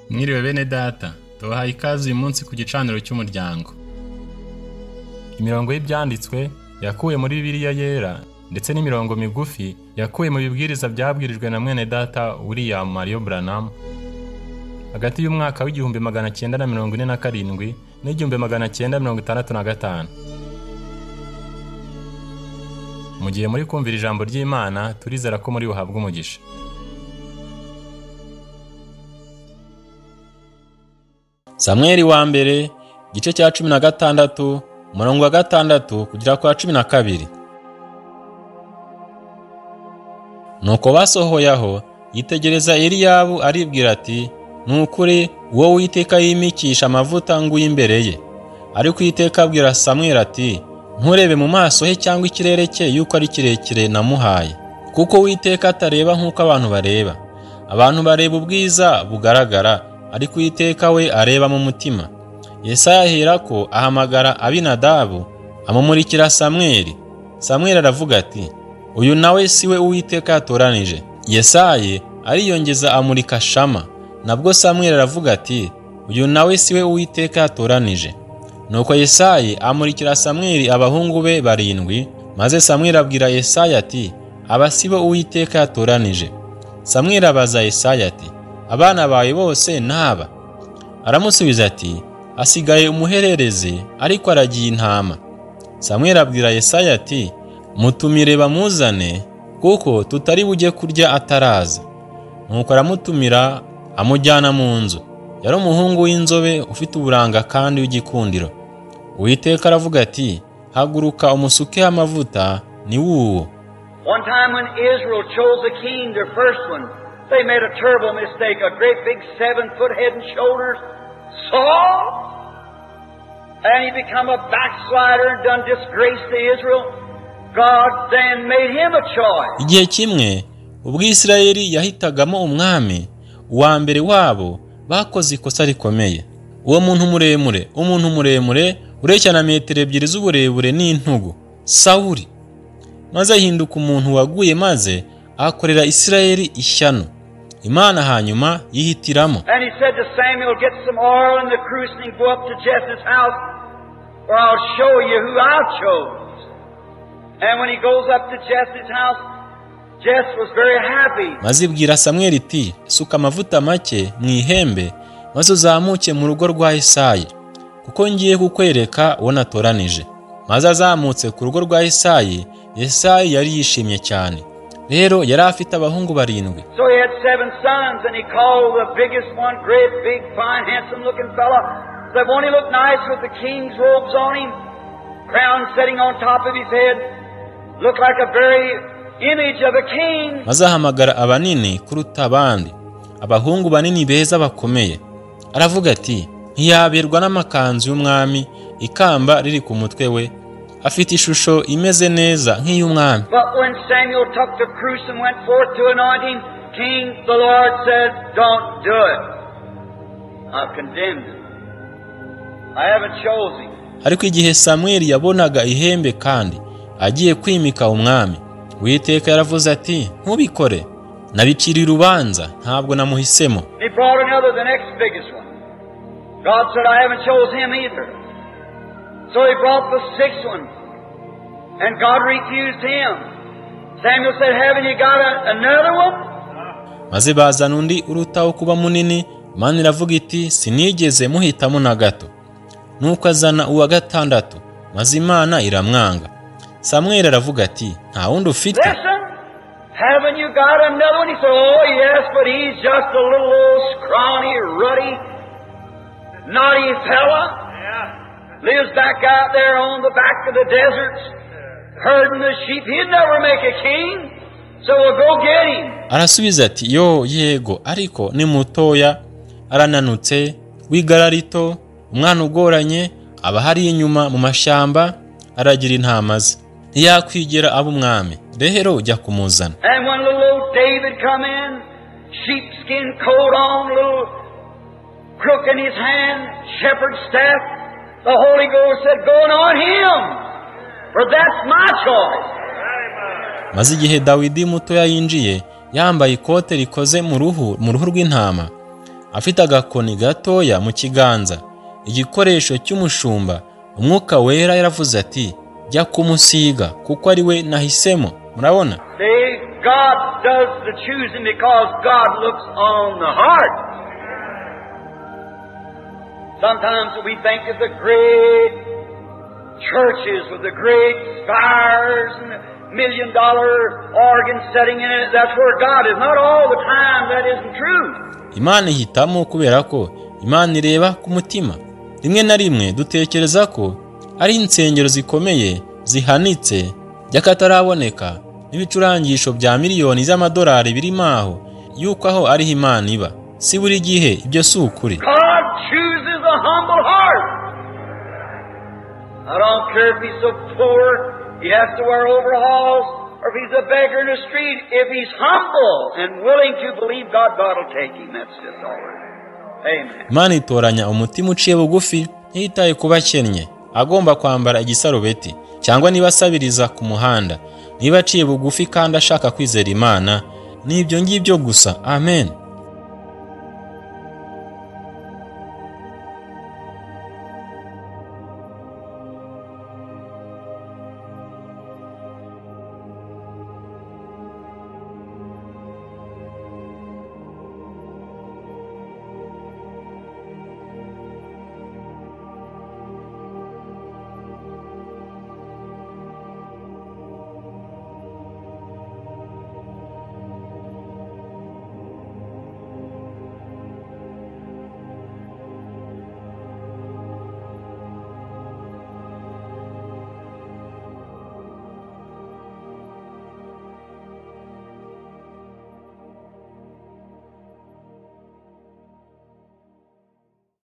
Mwiriwe bene data, tubahaye ikaze uyu munsi ku gicaniro cy'umuryango. Imirongo y'ibyanditswe yakuwe muri Bibiliya yera ndetse n'imirongo migufi yakuwe mu bibwiriza byabwirijwe na mwene data William Mario Branham hagati y'umwaka w'1947 n'1965. Mu gihe muri kumvira ijambo ry'Imana, turizera ko muri buhabwe umugisha. Samweli wa mbere igice cya 16 umurongo wa 6 kugera kwa 12. Nuko basohoye aho yitegereza Eliyabu aribwira ati, nukuri uwo Uwiteka yimikisha amavuta nguye imbere ye. Ariko Uwiteka abwira Samweli ati, nturebe mu maso he cyangwa ikirere cye yuko ari kirekire namuhaye, kuko Uwiteka atareba nk'uko abantu bareba. Abantu bareba ubwiza bugaragara, ariko Uwiteka we areba mu mutima. Yesaya aherako ahamagara Abinadabu amumurikira Samweli. Samweli aravuga ati, uyu nawe siwe Uwiteka yatoranije. Yesaye ariyongeza amurika Shama. Nabwo Samweli aravuga ati, uyu nawe siwe Uwiteka yatoranije. Nuko Yesaye amurikira Samweli abahungu be 7, maze Samweli abwira Yesaya ati, aba sibo Uwiteka yatoranije. Samweli abaza Yesaya ati, abana bawe bose naba? Aramusubiza ati, asigaye umuhererezi ariko aragiye intama. Samweli abwira Yesaya ati, mutumire bamuzane, kuko tutari bujye kurya ataraza. Nuko aramutumira amujyana mu nzu. Yari umuhungu w'inzobe ufite uburanga kandi w'igikundiro. Uwiteka aravuga ati, haguruka umusuke amavuta ni wuwo. One time when Israel chose a king, their first one, they made a terrible mistake, a great big 7-foot head and shoulders, Saul, and he become a backslider and done disgrace to Israel. God then made him a choice. Igihe kimwe ubwo Isirayeli yahitagamo umwami uwa mbere wabo, bakoze ikosa rikomeye. Uwo muntu muremure, umuntu muremure ureshya na metero 2 z'uburebure n'intugu, Sawuli, maze ahinduka umuntu waguye maze akorera Isirayeli ishyano. Imana hanyuma yihitiramo. And he said to Samuel, get some oil in the cruse and go up to Jesse's house, or I'll show you who I chose. And when he goes up to Jesse's house, Jesse was very happy. Maze ibwira Samweli iti, suka amavuta make mu ihembe maze uzamuke mu rugo rwa Yesayi, kuko ngiye kukwereka uwo natoranije. Maze azamutse ku rugo rwa Yesayi, Yesayi yari yishimye cyane. Rero yari afite abahungu 7. So he had 7 sons, and he called the biggest one, great big fine handsome looking fella. Said, won't he look nice with the king's robes on him, crown sitting on top of his head, looked like a very image of a king. Maze ahamagara abanini kuruta abandi, abahungu banini beza bakomeye. Aravuga ati, ntiyaberwa n'amakanzu y'umwami, ikamba riri ku mutwe we, afite ishusho imeze neza nk'iy'umwami. But when Samuel took the cruse and went forth to anoint him king, the Lord said, don't do it. I've condemned him. I haven't chosen him. Ariko igihe Samweli yabonaga ihembe kandi agiye kwimika umwami, Uwiteka yaravuze ati, ntubikore, nabiciriye urubanza, ntabwo namuhisemo. He brought another, the next biggest one. God said, I haven't chosen him either. So he brought the 6th one, and God refused him. Samuel said, haven't you got another one? Maze bazana undi urutaho kuba munini. Imana iravuga iti, sinigeze muhitamo na gato. Nuko azana uwa 6, maze Imana iramwanga. Samweli aravuga ati, nta wundi ufite? Listen, haven't you got another one? He said, oh yes, but he's just a little old scrawny, ruddy, naughty fella. Lives back out there on the back of the deserts, herding the sheep. He'd never make a king, so we'll go get him. Arasubiza ati, yo yego, ariko ni mutoya, arananutse, w'igara rito, umwana ugoranye, aba hari inyuma mu mashyamba, aragira intama ze, ntiyakwigera aba umwami. Rero ujya kumuzana. And when little old David come in, sheepskin coat on, little crook in his hand, shepherd's staff, the Holy Ghost said, go on him, for that's my choice. Maze igihe Dawidi mutoya yinjiye yambaye ikote rikoze mu ruhu rw'intama, afite agakoni gatoya mu kiganza, igikoresho cy'umushumba, Umwuka Wera yaravuze ati jya kumusiga kuko ari we nahisemo. Murabona? See, God does the choosing because God looks on the heart. Sometimes we think of the great churches with the great spires and the $1 million organ setting in it. That's where God is. Not all the time that isn't true. Imana ihitamo kubera ko Imana ireba ku mutima. Rimwe na rimwe dutekereza ko ari insengero zikomeye zihanitse by'akataraboneka n'ibicurangisho bya miliyoni z'amadolari birimo aho, yuko aho ariho Imana iba. Si buri gihe ibyo si ukuri. God chooses a humble heart. I don't care if he's so poor, he has to wear overalls, or if he's a beggar in the street. If he's humble and willing to believe God, God will take him. That's just all right. Amen. Imana itoranya umutima uciye bugufi, ntiyitaye kuba akennye agomba kwambara igisarubeti cyangwa niba asabiriza ku muhanda, niba aciye bugufi kandi ashaka kwizera Imana, ni ibyo ngibyo gusa. Amen.